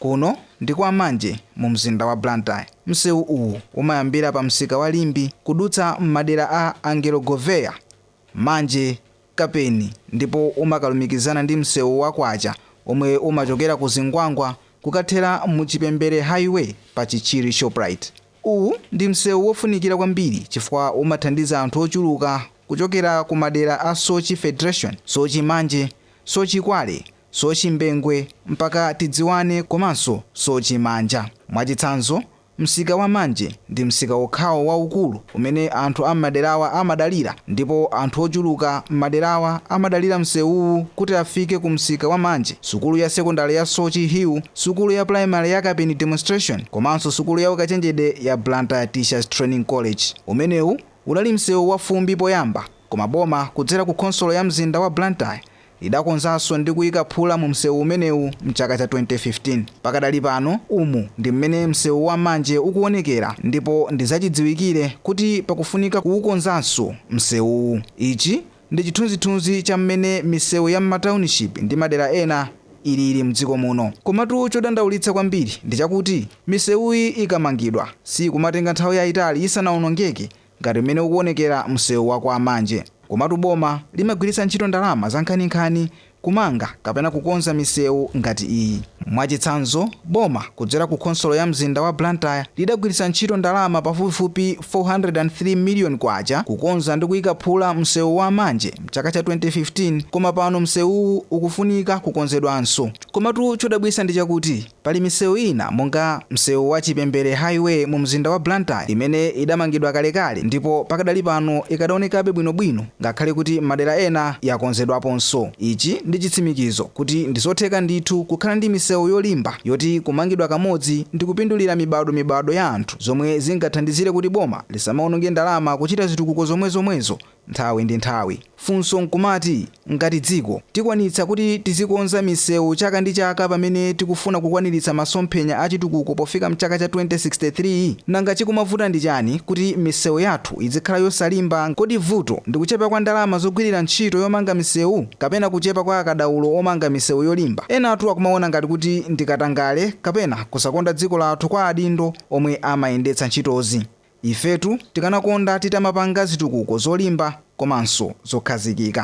Kuno ndi kwa Manje mu mzinda wa Blantyre. Msewu uwu umayambira pa msika wa Limbi kudutsa m'madera a Angelo Govea, Manje, Kapeni ndipo umakalumikizana ndi msewu wa Kwacha omwe umachokera ku Zingwangwa kukathera mu Chipembere Highway pa Chichiri Shoprite. Uwu ndi msewu wofunikira kwambiri chifukwa umathandiza anthu ochuluka kuchokera ku madera a Soche Federation, Soche Manje, Soche Kwale, Soche Mbengwe mpaka Tidziwane komanso Soche Manja. Mwachitsanzo, msika wa Manje ndi msika wokhawo waukulu umene anthu a m'maderawa amadalira ndipo anthu ochuluka m'maderawa amadalira msewuwu kuti afike ku msika wa Manje, sukulu ya sekondari ya Soche Hill, sukulu ya primary ya Kapeni Demonstration komanso sukulu ya ukachenjede ya Blantyre Teachers Training College. Umenewu unali msewu wa fumbi poyamba, koma boma kudzera ku khonsolo ya mzinda wa Blantyre idakonzanso ndi kuyika phula mu msewu umenewu mchaka cha 2015. Pakadali pano umu ndi mmene msewu wa Manje ukuonekera ndipo ndi zachidziwikire kuti pakufunika kuwukonzanso msewuwu. Ichi ndi chithunzithunzi cha mmene misewu ya m'matownship ndi madera ena ilili mdziko muno. Komatu chodandaulitsa kwambiri ndi chakuti misewuyi ikamangidwa sikumatenga nthawi yayitali isanawonongeke ngati mmene ukuonekera msewu wa kwa Manje. Komatu boma limagwiritsa ntchito ndalama za nkhaninkhani kumanga kapena kukonza misewu ngati iyi. Mwachitsanzo, boma kudzera ku khonsolo ya mzinda wa Blantyre lidagwiritsa ntchito ndalama pafupifupi 403 million kwacha kukonza ndi kuyika phula msewu wa Manje mchaka cha 2015, koma pano msewuwu ukufunika kukonzedwanso. Komatu chodabwitsa ndi chakuti pali misewu ina monga msewu wa Chipembere Highway mu mzinda wa Blantyre imene idamangidwa kalekale ndipo pakadali pano ikadaonekabe bwinobwino ngakhale kuti madera ena yakonzedwaponso. Ichi ndi chitsimikizo kuti ndizotheka ndithu kukhala ndi misewu yolimba yoti kumangidwa kamodzi ndi kupindulira mibado ya anthu, zomwe zingathandizire kuti boma lisamaononge ndalama kuchita zitukuko zomwezomwezo nthawi ndi nthawi. Funso nkumati, ngati dziko tikwanitsa kuti tizikonza misewu chaka ndi chaka pamene tikufuna kukwaniritsa masomphenya a chitukuko pofika mchaka cha 2063? Nanga chikumavuta ndi chani kuti misewu yathu izikhala yosalimba? Kodi vuto ndi kuchepa kwa ndalama zogwirira ntchito yomanga misewu kapena kuchepa kwa akadaulo omanga misewu yolimba? Enatu akumaona ngati kuti ndikatangale kapena kusakonda dziko lathu kwa adindo omwe amayendetsa ntchitozi. Ifetu tikanakonda titamapanga zitukuko zolimba komanso zokhazikika.